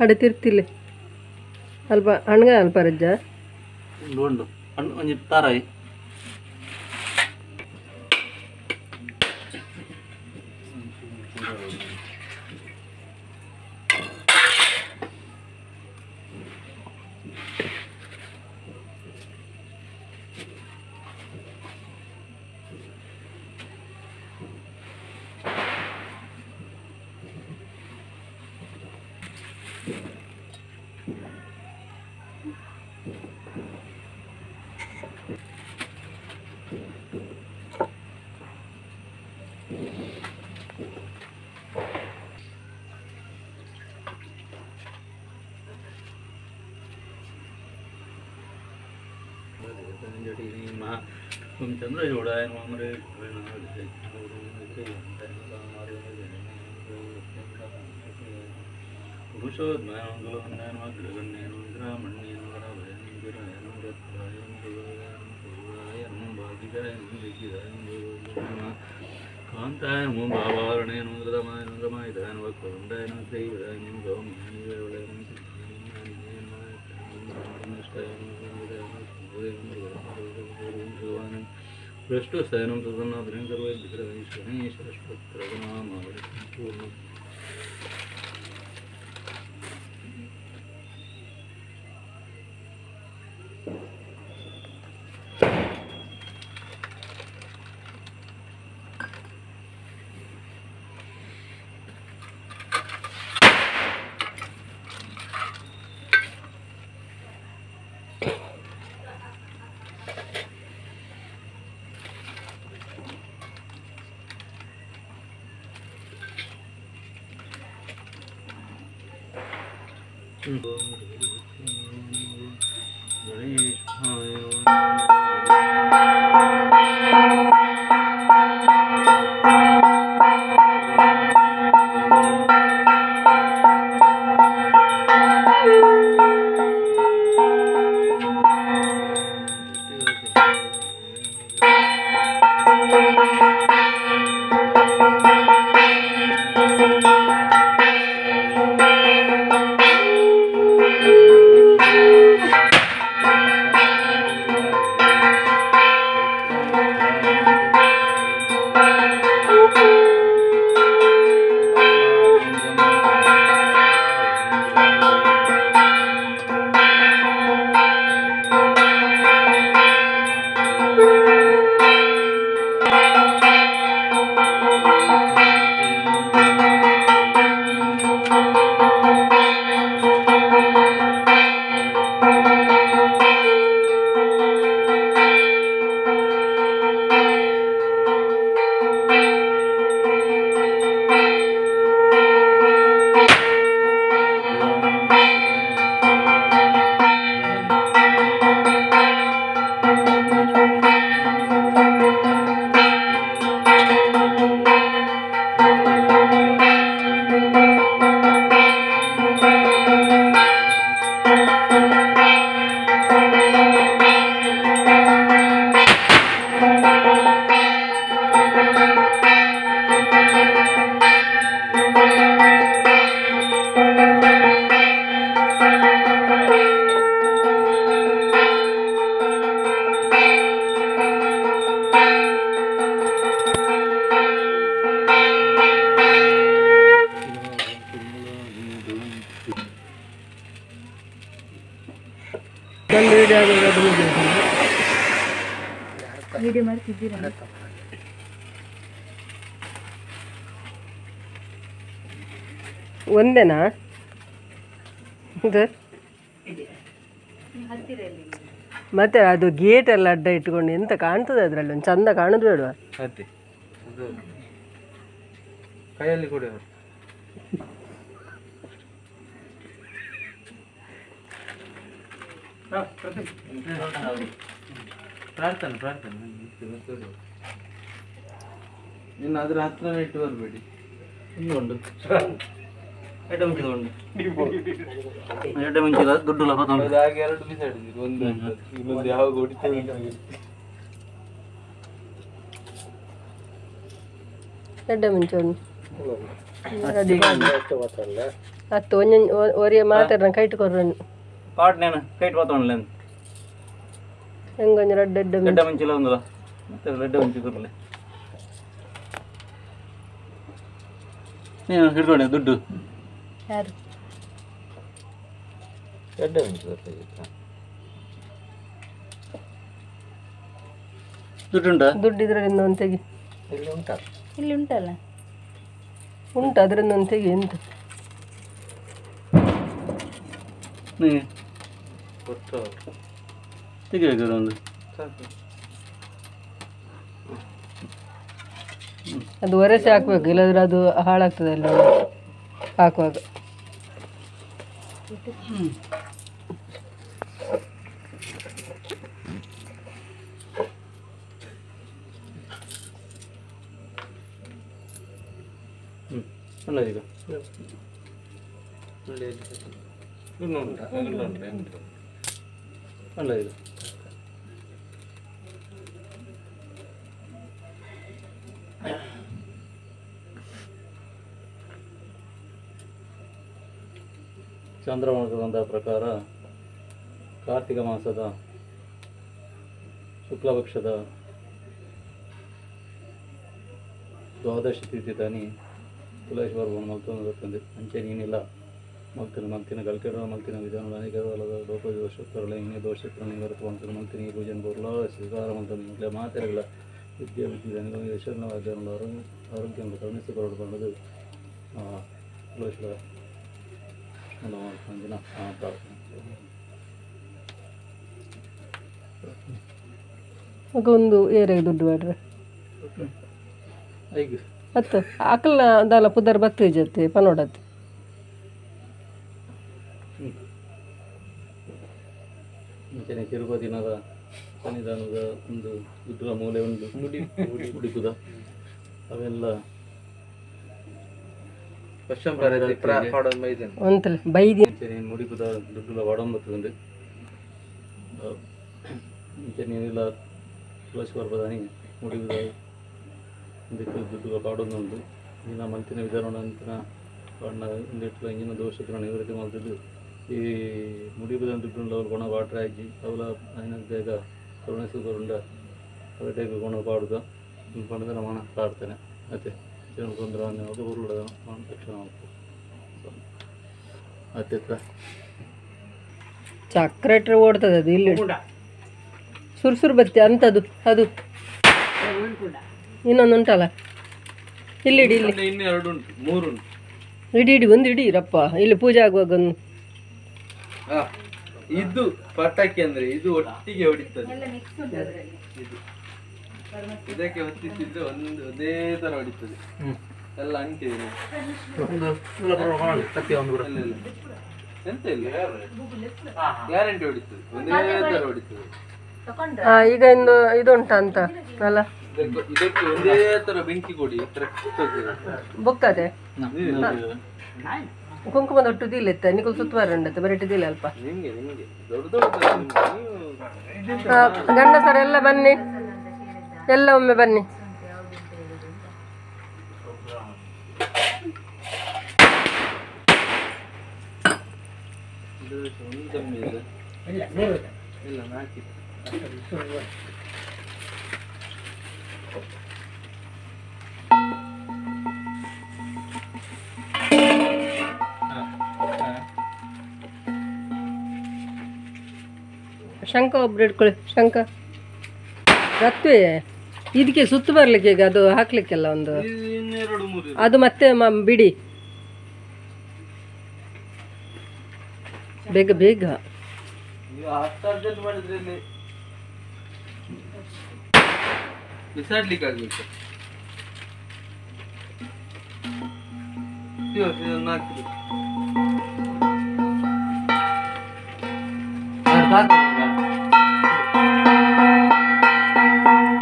ಅಡೆ ತಿರ್ತಿಲ್ಲ ಅಲ್ಪ ಹಣ್ಗ ಅಲ್ಪ ರಜ್ಜ ಉಂಡು ಉಂಡು ಹಣ್ಣು ಒಂಜಿ ತಾರಾಯಿ चंद्रचूडाय कांताय नमो भावारणे नमो रमाय नमो रमाय नमो वक्रतुंडाय नमो श्रीविदाय नमो गौम्याय भ्रष्टोस्थानं तदनाभ्रं सर्वैर्विग्रहैश्वरेश्वरनामावलिपूर्णम्। ವಿಡಿಯೋ ಮಾಡ್ತಿದ್ದೀರಾ? ಒಂದೇನಾ ಮತ್ತೆ ಅದು ಗೇಟ್ ಎಲ್ಲ ಅಡ್ಡ ಇಟ್ಕೊಂಡು ಎಂತ ಕಾಣ್ತದೆ ಅದರಲ್ಲಿ ಒಂದು ಚಂದ ಕಾಣುದು ಬೇಡವಾ? ಕೈಯಲ್ಲಿ ಕೊಡಿ. ಪ್ರಾರ್ಥನೆ ಪ್ರಾರ್ಥನೆ ಇನ್ನು ಅದರ ಹತ್ರ ಇಟ್ಟು ಬರಬೇಡಿ. ಇನ್ನೊಂದು ಎಡ್ಡೆ ಮುಂಚಿದ ಉಂಟು, ಎಡ್ಡೆ ಮುಂಚಿದ ದುಡ್ಡು ಲಾಭ ಅದು ಹಾಗೆ ಎರಡು ಬಿಸಾಡಿದ್ದೀರಿ, ಒಂದು ಇನ್ನೊಂದು ಯಾವಾಗ ಹೊಡಿತದೆ. ಎಡ್ಡೆ ಮುಂಚೆ ಉಂಟು ಅತ್ತು ಒಂಜೊಂಜಿ ಒರಿಯ ಮಾತಾಡ್ನ ಕೈಟ್ ಕೊರ್ರನ್ ಪಾಟ್ ನೇನು ಕೈಟ್ ವಾತಾವರಣ ಹೆಂಗೊಂಜಿ ರಡ್ಡ್ ಎಡ್ಡೆ ಎಡ್ಡೆ ಮುಂಚಿಲ ಒಂದಲ್ಲ ಮತ್ತೆ ಎಡ್ಡೆ ಮುಂಚೆ ಕೊರಲೆ ನೀನು ಹಿಡ್ಕೊಂಡೆ ದುಡ್ಡು ಯಾರು ಎಡ್ಡೆ ಮುಂಚೆ ದುಡ್ಡುಂಟಾ? ದುಡ್ಡು ಇದರಿಂದ ಒಂದು ತೆಗಿ. ಇಲ್ಲಿ ಉಂಟಾ? ಇಲ್ಲಿ ಉಂಟಲ್ಲ, ಉಂಟು, ಅದರಿಂದ ಒಂದು ತೆಗಿ. ಎಂತ ತೆಗಿಬೇಕು ಒಂದು ಅದು ಒರೆಸಿ ಹಾಕ್ಬೇಕು, ಇಲ್ಲಾಂದ್ರೆ ಅದು ಹಾಳಾಗ್ತದೆ ಎಲ್ಲ ಹಾಕುವಾಗ. ಅಲ್ಲ ಈಗ ಅಲ್ಲ ಈಗ ಚಂದ್ರಮಾನದ ಪ್ರಕಾರ ಕಾರ್ತಿಕ ಮಾಸದ ಶುಕ್ಲಪಕ್ಷದ ದ್ವಾದಶಿ ತಿಥಿ ತಾನಿ ತುಳೇಶ್ವರ ಮಲ್ತೊಂದು ಬರ್ತದೆ. ಅಂಚೆ ನೀನಿಲ್ಲ ಮಲ್ತಿನ ಮಲ್ತಿನ ಗಲ್ಕೆಡ ಮಲ್ತಿನ ವಿಧಾನ ಅನೇಕವಾದ ಲೋಪ ದೋಷತ್ರಲ ಇನ್ನೇ ದೋಷತ್ರ ನಿವೃತ್ತ ಮಲ್ತಿನ ಮಲ್ತಿನ ಈ ಪೂಜೆ ಬರಲ ಸ್ವೀಕಾರ ಮಲ್ತನ ಇಂಗ್ಲ ಮಾತೆಗಳ ವಿದ್ಯೆ ಬುದ್ಧಿ ಯಶಸ್ಸನ್ನು ಆರೋಗ್ಯ ಕರುಣಿಸಿಕೊಳ್ಳೋದು ಅನ್ನೋದು ತುಳೇಶ್ವರ ದಿನ ಪ್ರಾರ್ಥನೆ. ಒಂದು ಏರಿಯಾಗೆ ದುಡ್ಡು ಮಾಡ್ರೆ ಅತ್ತು ಅಕಲ್ನ ದಾಲ ಪುದರ್ ಬತ್ತು ಜೊತೆ ಪನೋಡತ್ತೆ. ಮುಂಚೆನೆ ತಿರುಪತಿನದ ಸನ್ನಿಧಾನದ ಒಂದು ದುಡ್ಡುವ ಮೂಲೆ ಉಂಟು ಮುಡಿಪುದ ಅವೆಲ್ಲ ಮುಂಚೆನೆ ಮುಡಿಪುದ ದುಡ್ಡುಲ ವಾಡೊಂಬತ್ತುಂಡು. ಮುಂಚೆನೆ ಇಲ್ಲ ತುಳಸಿ ಪರ್ವದಾನಿ ಮುಡಿಪುದ ಇದಕ್ಕೆ ದುಡ್ಡು ಪಾಡೊಂದುಂಡು. ಇನ್ನು ಮಲ್ತಿನ ವಿಧಾನ ಅಂತಿನ ಪಾಡ್ನ ಇಂದೆಟ್ಲ ಇಂಜಿನ ದೋಷತ್ರ ನಿವೃತ್ತಿ ಮಲ್ತದ್ದು ಈ ಮುಡಿಪುದ ದುಡ್ಡು ಅವ್ರು ಕೊಣ ವಾಟ್ರ ಆಯ್ಜಿ ಅವಲ ಐನ ಬೇಗ ಕರುಣಿಸಿಕೊಂಡ ಅವಟೇಗ ಕೊಣ ಪಾಡುದ ಪಂಡದ ನಮ್ಮನ ಪ್ರಾರ್ಥನೆ. ಅತ್ತೆ ತೊಂದರೆ ಊರುಗಳ ತಕ್ಷಣ ಅತ್ಯತ್ರ ಚಕ್ರ ಇಟ್ಟರೆ ಓಡ್ತದೆ ಅದು. ಇಲ್ಲಿ ಸುರ್ಸುರು ಬತ್ತಿ ಅಂಥದ್ದು ಅದು ಇನ್ನೊಂದು ಉಂಟಲ್ಲ ಇಲ್ಲಿ ಇಡಿ, ಇಲ್ಲಿ ಎರಡು ಉಂಟು, ಮೂರು ಉಂಟು. ಇಡಿ ಇಡಿ ಒಂದು ಇಡೀರಪ್ಪ ಇಲ್ಲಿ ಪೂಜೆ ಆಗುವಾಗ ಒಂದು. ಇದು ಪಟಾಕಿ ಅಂದ್ರೆ ಇದು ಒಟ್ಟಿಗೆ ಹೊಡಿತದೆ, ಇದಕ್ಕೆ ಹೊತ್ತಿಸಿದ್ರೆ ಒಂದು ಅದೇ ತರ ಹೊಡಿತದೆ, ಎಲ್ಲ ಅಂಟಿದೆ. ಎಂತ ಇಲ್ಲ, ಗ್ಯಾರಂಟಿ ಹೊಡಿತದೆ, ಒಂದೇ ತರ ಹೊಡಿತದೆ. ಈಗ ಇನ್ನು ಇದು ಉಂಟಾ ಅಂತ ಅಲ್ಲ, ಇದಕ್ಕೆ ಒಂದೇ ತರ ಬೆಂಕಿ ಕೊಡಿ, ಬೊಕ್ಕದೆ ಕುಂಕುಮ ದೊಡ್ಡದಿಲ್ಲ ಇತ್ತ ನಿಕುಲ್ ಸುತ್ತುವಾರ ಉಂಡತ್ತೆ ಬರೀಟಿದಿಲ್ಲ ಅಲ್ಪ. ನಿಮಗೆ ನಿಮಗೆ ದೊಡ್ಡ ದೊಡ್ಡ ಗಂಡಸರೆಲ್ಲ ಬನ್ನಿ, ಎಲ್ಲ ಒಮ್ಮೆ ಬನ್ನಿ. ಶಂಖ ಒಬ್ರು ಇಟ್ಕೊಳ್ಳಿ, ಶಂಖ ರತ್ವೆ ಇದಕ್ಕೆ ಸುತ್ತು ಬರ್ಲಿಕ್ಕೆ ಈಗ ಅದು ಹಾಕ್ಲಿಕ್ಕೆಲ್ಲ ಒಂದು ಅದು ಮತ್ತೆ ಬಿಡಿ ಬೇಗ ಬೇಗ.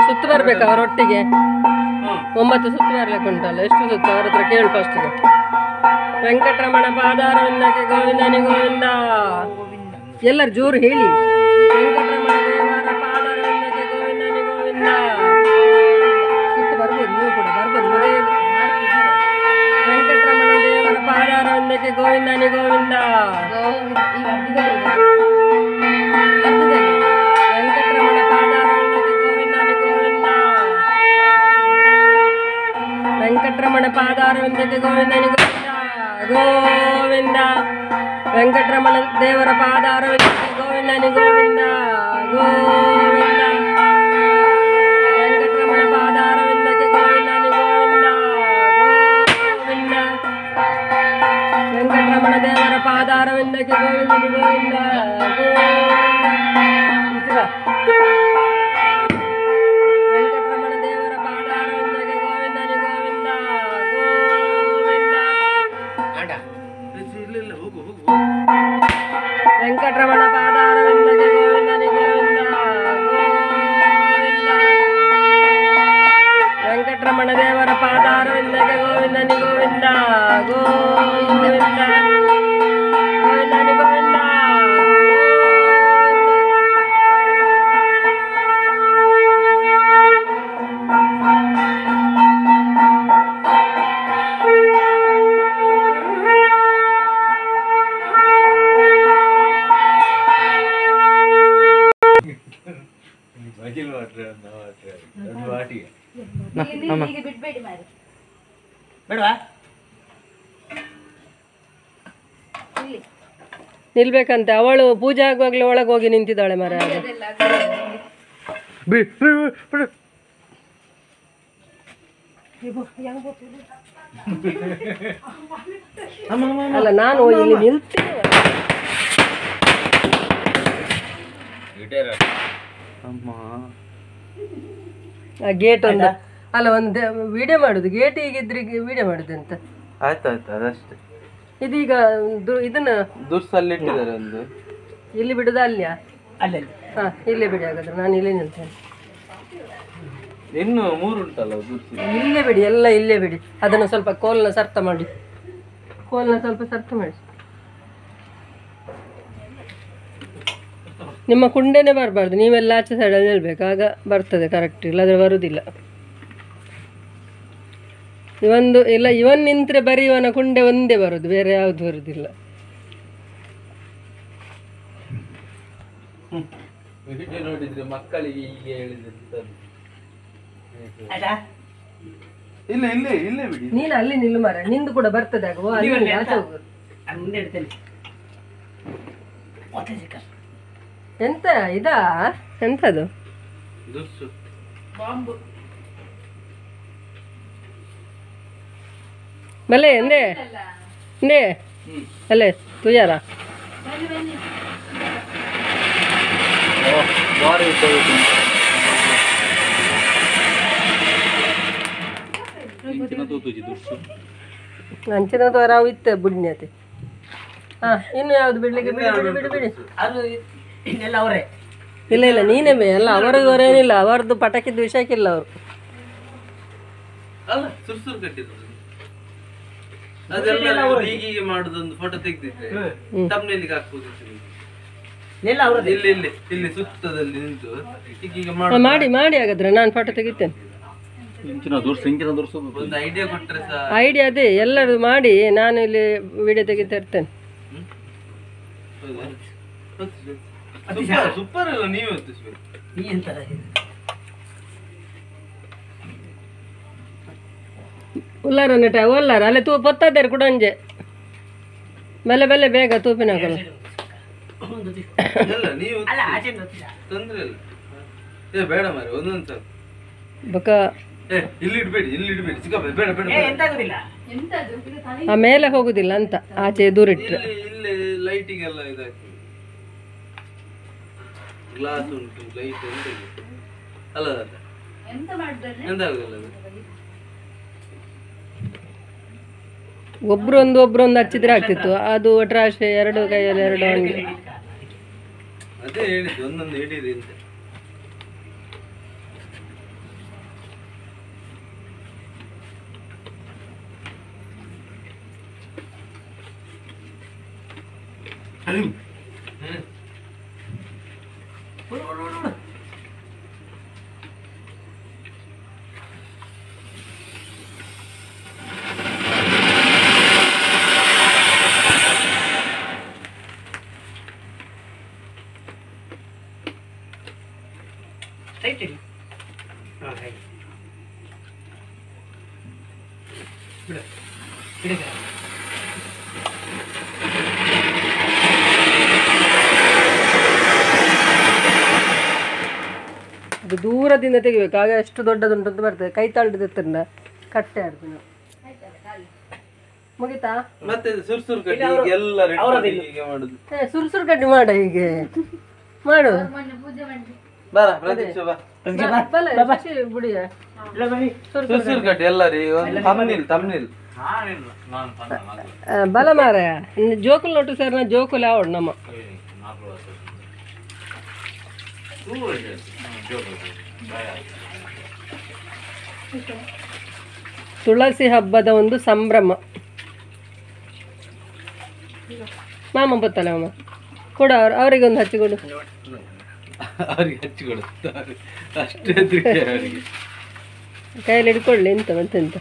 ಸುತ್ತು ಬರ್ಬೇಕು ಅವರೊಟ್ಟಿಗೆ. 9 ಸುತ್ತು ಬರ್ಲಿಕ್ಕೆ ಉಂಟಲ್ಲ, ಎಷ್ಟು ಸುತ್ತು ಅವ್ರ ಹತ್ರ ಕೇಳು ಫಸ್ಟ್. ವೆಂಕಟರಮಣ ಪಾದಾರವಿಂದಕ್ಕೆ ಗೋವಿಂದನಿ ಗೋವಿಂದ. ಎಲ್ಲರೂ ಜೋರು ಹೇಳಿ. ವೆಂಕಟರಮಣ ದೇವರ ಪಾದಾರವಿಂದಕ್ಕೆ ಗೋವಿಂದನಿ ಗೋವಿಂದ. ಸುತ್ತು ಬರ್ಬೋದು, ನೀವು ಕೂಡ ಬರ್ಬೋದು. ವೆಂಕಟರಮಣ ದೇವರ ಪಾದಾರವಿಂದಕ್ಕೆ ಗೋವಿಂದನಿ ಗೋವಿಂದ. ವೆಂಕಟರಮಣ ಪಾದಾರವಿಂದಕ್ಕೆ ಗೋವಿಂದನಿ ಗೋವಿಂದ. ವೆಂಕಟರಮಣ ಪಾದಾರವಿಂದಕ್ಕೆ ಗೋವಿಂದನಿ ಗೋವಿಂದ ಗೋವಿಂದ. ವೆಂಕಟರಮಣ ದೇವರ ಪಾದಾರವಿಂದಕ್ಕೆ ಗೋವಿಂದನಿ ಗೋವಿಂದ ಗೋವಿಂದ. ವೆಂಕಟರಮಣ ಪಾದಾರವಿಂದಕ್ಕೆ ಗೋವಿಂದನಿ ಗೋವಿಂದ ಗೋವಿಂದ. ವೆಂಕಟರಮಣ ದೇವರ ಪಾದಾರವಿಂದಕ್ಕೆ ಗೋವಿಂದನಿ ಗೋವಿಂದ ಗೋವಿಂದ. ವೆಂಕಟರಮಣ ದೇವರ ಪಾದಾರವಿಂದಕ್ಕೆ ಗೋವಿಂದನಿ ಗೋವಿಂದ ಗೋವಿಂದ. ವೆಂಕಟರಮಣ ಪಾದಾರವಿಂದಕ್ಕೆ ಗೋವಿಂದನಿ ಗೋವಿಂದ ಗೋವಿಂದ. ವೆಂಕಟರಮಣ ದೇವರ ಪಾದಾರವಿಂದಕ್ಕೆ ಗೋವಿಂದನಿ ಗೋವಿಂದ ಗೋವಿಂದ ಗೋವಿಂದನಿ ಗೋವಿಂದ. ನಿಲ್ಬೇಕಂತೆ ಅವಳು. ಪೂಜೆ ಆಗುವಾಗಲೇ ಒಳಗೆ ಹೋಗಿ ನಿಂತಿದ್ದಾಳೆ ಮರ. ಅಲ್ಲ ನಾನು ಇಲ್ಲಿ ನಿಲ್ತೇನೆ. ಆ ಗೇಟ್ ಒಂದು ಅಲ್ಲ, ಒಂದು ವಿಡಿಯೋ ಮಾಡುದು. ಗೇಟ್ ಹೀಗಿದ್ರೆ ವಿಡಿಯೋ ಮಾಡುದು ಅಂತ. ಆಯ್ತಾಯ್ತು, ಅದಷ್ಟೇ. ಇದೀಗ ಇದನ್ನ ದುರ್ಸಲ್ಲಿ ಇಟ್ಟಿದ್ದಾರೆ ಒಂದು. ಇಲ್ಲಿ ಬಿಡುದ ಅಲ್ಲಿಯಾ? ಹಾ, ಇಲ್ಲೇ ಬಿಡಿ ಹಾಗಾದ್ರೆ. ನಾನು ಇಲ್ಲೇ ನಿಲ್ತೇನೆ. ಇನ್ನು 3 ಉಂಟಲ್ಲ ದುರ್ಸಿ. ಇಲ್ಲೇ ಬಿಡಿ, ಎಲ್ಲ ಇಲ್ಲೇ ಬಿಡಿ. ಅದನ್ನು ಸ್ವಲ್ಪ ಕೋಲ್ನ ಸರ್ತ ಮಾಡಿ, ಕೋಲ್ನ ಸ್ವಲ್ಪ ಸರ್ತ ಮಾಡಿ. ನಿಮ್ಮ ಕುಂಡೆನೇ ಬರಬಾರ್ದು, ನೀವೆಲ್ಲ ಆಚೆ ಸೈಡಲ್ಲಿ ನಿಲ್ಬೇಕು, ಆಗ ಬರ್ತದೆ ಕರೆಕ್ಟ್. ಇಲ್ಲಾಂದರೆ ಬರುವುದಿಲ್ಲ. ಇವಂದು ಇಲ್ಲ, ಇವನ್ ನಿಂತರೆ ಬರೀ ಇವನ ಕುಂಡೆ ಒಂದೇ ಬರೋದು, ಬೇರೆ ಯಾವುದು ಬರುವುದಿಲ್ಲ. ವಿಡಿಯೋ ನೋಡಿದ್ರೆ ಮಕ್ಕಳಿಗೆ ಹೀಗೆ ಹೇಳಿದ್ರೆ ಇಲ್ಲ ಇಲ್ಲ ಇಲ್ಲೇ ಬಿಡಿ. ನೀನು ಅಲ್ಲಿ ನಿಲ್ಲು ಮಾರ್ರೆ, ನಿಂದು ಕೂಡ ಬರ್ತದೆ ಆಗ. ಅಲ್ಲಿ ಆಚೆ ಹೋಗು. ಎಂತ ಇದಾ? ಎಂತದು? ಬಲೆ ಎಂದೇ ಎಂದೇ ಅಲ್ಲೇ ತುಯಾರ. ಅಂಚಿನ ತೋರಾವು ಇತ್ತು ಬುಡ್ನ್ಯತೆ. ಹಾ, ಇನ್ನು ಯಾವ್ದು ಬಿಡ್ಲಿಕ್ಕೆ? ಬಿಡಿ ಬಿಡಿ ಬಿಡಿ. ಇಲ್ಲ ಇಲ್ಲ, ನೀನೇ ಬೇ ಅಲ್ಲ. ಅವರದ್ದು ಅವರೇನಿಲ್ಲ, ಅವರದ್ದು ಪಟಾಕಿದ್ದು ವಿಷಯಕ್ಕಿಲ್ಲ ಅವರು. ಅಲ್ಲ, ಸುರ್ಸುರು ಕಟ್ಟಿದ್ರು ಅದೆಲ್ಲ. ಹೀಗೀಗೆ ಮಾಡುದೊಂದು ಫೋಟೋ ತೆಗೆದಿದ್ರೆ ತಮ್ಮನೇಲಿಗೆ ಹಾಕ್ಬೋದಿತ್ತು. ಇಲ್ಲಿ ಇಲ್ಲಿ ಇಲ್ಲಿ ಸುತ್ತದಲ್ಲಿ ನಿಂತು ಹೀಗೀಗೆ ಮಾಡಿ ಮಾಡಿ. ಹಾಗಾದ್ರೆ ನಾನು ಫೋಟೋ ತೆಗಿತೇನೆ. ಒಂದು ಐಡಿಯಾ ಕೊಟ್ಟರೆ ಸಹ. ಐಡಿಯಾ ಅದೇ, ಎಲ್ಲರೂ ಮಾಡಿ. ನಾನು ಇಲ್ಲಿ ವಿಡಿಯೋ ತೆಗಿತಾ ಇರ್ತೇನೆ. ಸೂಪರ್ ಅಲ್ಲ, ನೀವೇ ಹೊತ್ತಿಸ್ಬೇಕು. ಉಲ್ಲಾರ ನೆಟ ಒಲ್ಲಾರ ಅಲ್ಲೇ ತೂ ಪೊತ್ತಾದೇರು ಕೂಡ ಒಂಜೆ ಬೆಲೆ ಬೆಲೆ ಬೇಗ ತೂಪಿನ ಹಾಕಲ್ಲ. ಇಲ್ಲ ನೀವು ತೊಂದ್ರೆ ಇಲ್ಲ. ಏ ಬೇಡ ಮಾರ್ರೆ, ಒಂದೊಂದು ಸಾಕು. ಬಕ ಏ ಇಲ್ಲಿ ಇಡ್ಬೇಡಿ, ಇಲ್ಲಿ ಇಡ್ಬೇಡಿ, ಸಿಕ್ಕಬೇಡಿ, ಬೇಡ ಬೇಡ. ಆ ಮೇಲೆ ಹೋಗುದಿಲ್ಲ ಅಂತ ಆಚೆ ದೂರ ಇಟ್ಟರೆ. ಇಲ್ಲಿ ಇಲ್ಲಿ ಲೈಟಿಂಗ್ ಎಲ್ಲ ಇದಾಗ್ತದೆ, ಗ್ಲಾಸ್ ಉಂಟು, ಲೈಟ್ ಎಂತ ಇದೆ ಅಲ್ಲ ದಾದಾ? ಎಂತ ಆಗುದಿಲ್ಲ ಅದು. ಒಬ್ರೊಂದು ಒಬ್ರೊಂದು ಹಚ್ಚಿದ್ರೆ ಆಗ್ತಿತ್ತು. ಅದು ಒಟ್ರಾಶೆ ಎರಡು ಕೈಯಲ್ಲಿ ಎರಡು ಹಂಗೆ. ಅದೇ ಹೇಳಿದ್ದು ಒಂದೊಂದು ಹಿಡೀರಿ ಅಂತ. ಅದು ದೂರದಿಂದ ತೆಗಿಬೇಕು, ಆಗ ಎಷ್ಟು ದೊಡ್ಡದುಂಟು ಅಂತ ಬರ್ತದೆ. ಕೈ ತಾಳ್ದನ್ನ ಕಟ್ಟೆ ಆಡ್ತೀನಿ. ಮುಗಿತಾ? ಮತ್ತೆ ಸುರ್ಸುರು ಕಡ್ಡಿ ಎಲ್ಲ ಹೀಗೆ ಮಾಡುದು. ಸುರ್ಸುರು ಕಡ್ಡಿ ಮಾಡ, ಹೀಗೆ ಮಾಡು. ಸುರ್ಸುರು ಕಡ್ಡಿ ಎಲ್ಲ ತಮ್ನಿಲ್ ಬಲ ಮಾರ ಜೋಕುಲ್ ನೋಟು ಸರ್, ನಾ ಜೋಕುಲ್ ಆವಡ್ ನಮ್ಮ ತುಳಸಿ ಹಬ್ಬದ ಒಂದು ಸಂಭ್ರಮ. ಮಾಮ ಬತ್ತಲ್ಲ ಮಾಮ ಕೊಡು, ಅವ್ರು ಅವರಿಗೆ ಒಂದು ಹಚ್ಚಿಕೊಡು. ಅವರಿಗೆ ಹಚ್ಚಿಕೊಡು ಅಷ್ಟೇ ಅವರಿಗೆ. ಕೈಯಲ್ಲಿ ಹಿಡ್ಕೊಳ್ಳಿ. ಎಂತ ಮತ್ತೆಂತ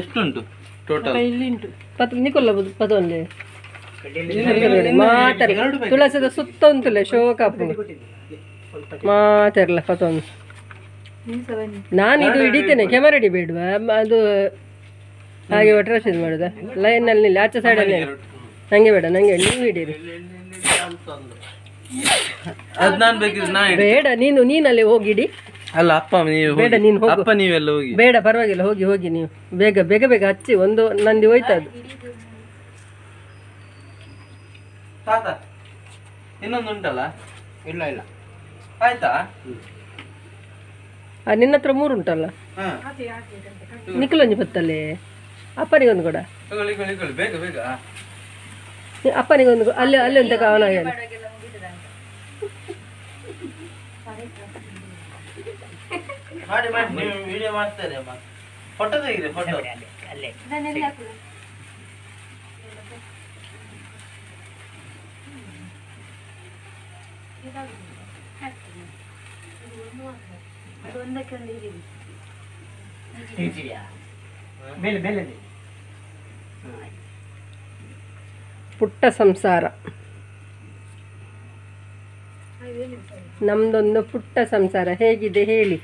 ಎಷ್ಟುಂಟು ಟೋಟಲ್? ಪತ್ ನಿಕೊಲ್ಲ ಪದೊಂದು ಮಾತಾಡ. ತುಳಸಿದ ಸುತ್ತ ಉಂಟಲ್ಲ ಶೋಕಾಪು ಮಾತಾಡಲ್ಲ ಪತೊಂದು. ನಾನು ಇದು ಹಿಡಿತೇನೆ, ಕ್ಯಾಮರಾ ಹಿಡಿಬೇಡುವ ಅದು ಹಾಗೆ ಒಟ್ಟರೆ ಇದು ಮಾಡುದ. ಲೈನಲ್ಲಿ ನಿಲ್ಲ, ಆಚೆ ಸೈಡಲ್ಲಿ ನಂಗೆ ಬೇಡ, ನಂಗೆ ನೀವು ಹಿಡೀರಿ. ಬೇಡ, ನೀನು ನೀನಲ್ಲಿ ಹೋಗಿಡಿ. ಅಲ್ಲ ಅಪ್ಪ ನೀವು ಬೇಡ, ನೀನು ಹೋಗು. ಅಪ್ಪ ನೀವೆಲ್ಲ ಹೋಗಿ ಬೇಡ, ಪರವಾಗಿಲ್ಲ, ಹೋಗಿ ಹೋಗಿ ನೀವು ಬೇಗ ಬೇಗ ಬೇಗ ಹಚ್ಚಿ. ಒಂದು ನಂದಿ ಹೋಯ್ತು ಅದು. ತಾತ ಇನ್ನೊಂದು ಉಂಟಲ್ಲ? ಇಲ್ಲ ಇಲ್ಲ ಆಯ್ತಾ? ನಿನ್ನ ಹತ್ರ ಮೂರು ಉಂಟಲ್ಲ? ನಿಖಲೊಂಜಿ ಬತ್ತಲ್ಲಿ ಅಪ್ಪನಿಗೊಂದು ಕೊಡ, ಬೇಗ ಬೇಗ ಅಪ್ಪನಿಗೊಂದು ಅಲ್ಲಿ ಅಲ್ಲಿ ಒಂದು ಅವನ. ಮಾಡಿ ಮಾಡಿ ನೀವು ವಿಡಿಯೋ ಮಾಡ್ತಾರೆ ಅಮ್ಮ, ಫೋಟೋ ತೆಗೀರಿ ಫೋಟೋ. ಪುಟ್ಟ ಸಂಸಾರ ನಮ್ದೊಂದು, ಪುಟ್ಟ ಸಂಸಾರ ಹೇಗಿದೆ ಹೇಳಿ?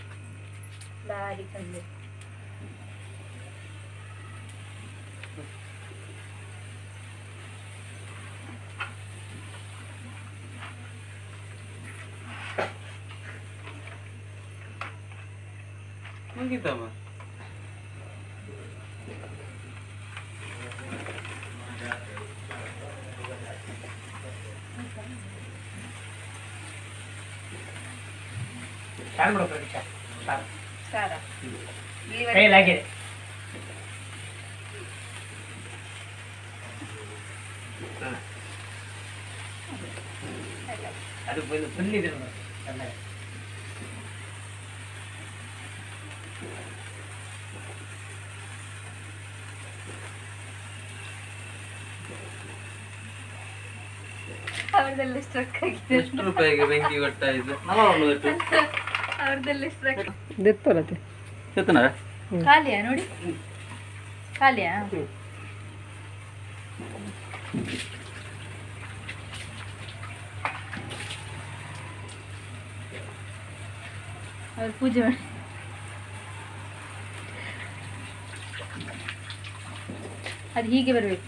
ಮುಗೀತಮ್ಮ. ಎಷ್ಟು ರೂಪಾಯಿಗೆ ಬೆಂಕಿ ಕೊಟ್ಟಾಯಿತು? ಖಾಲಿಯಾ ನೋಡಿ, ಖಾಲಿಯಾ? ಅವ್ರು ಪೂಜೆ ಮಾಡಿ ಅದು ಹೀಗೆ ಬರಬೇಕು.